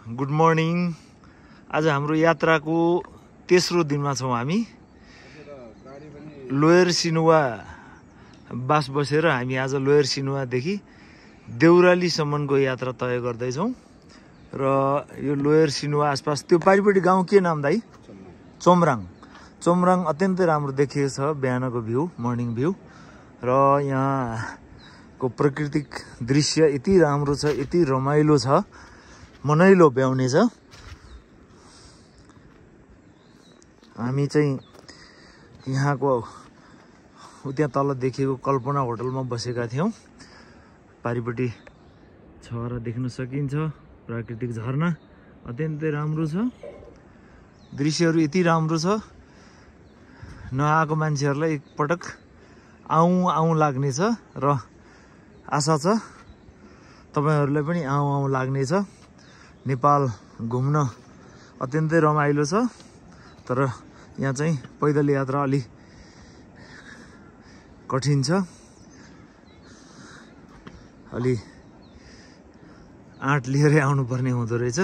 Good morning. आज हाम्रो यात्राको तेस्रो दिनमा छौँ हामी। लोयर सिनुवा बास बसेर हामी आज लोयर सिनुवादेखि देउरालीसम्मको यात्रा तय गर्दैछौँ। र यो लोयर सिनुवा आसपास त्यो पारिपट्टि गाउँ के नाम दाइ? चोमराङ। चोमराङ अत्यन्तै राम्रो देखिएको छ, बिहानको भ्यू, मर्निङ भ्यू। र यहाँको प्राकृतिक दृश्य यति राम्रो छ, यति रमाइलो छ, मनैलो ब्याउने छ। हामी चाहिँ यहाँको त्यहाँ तल देखिएको कल्पना होटलमा बसेका थियौँ। पारिपट्टि छहरा देख्न सकिन्छ, प्राकृतिक झरना अत्यन्तै राम्रो छ, दृश्यहरू यति राम्रो छ, नआएको मान्छेहरूलाई एकपटक आउँ लाग्नेछ र आशा छ तपाईहरुलाई पनि आउँ लाग्नेछ। नेपाल घुम्न अत्यन्तै रमाइलो छ, तर यहाँ चाहिँ पैदल यात्रा अलि कठिन छ, अलि आँट लिएरै आउनुपर्ने हुँदो रहेछ।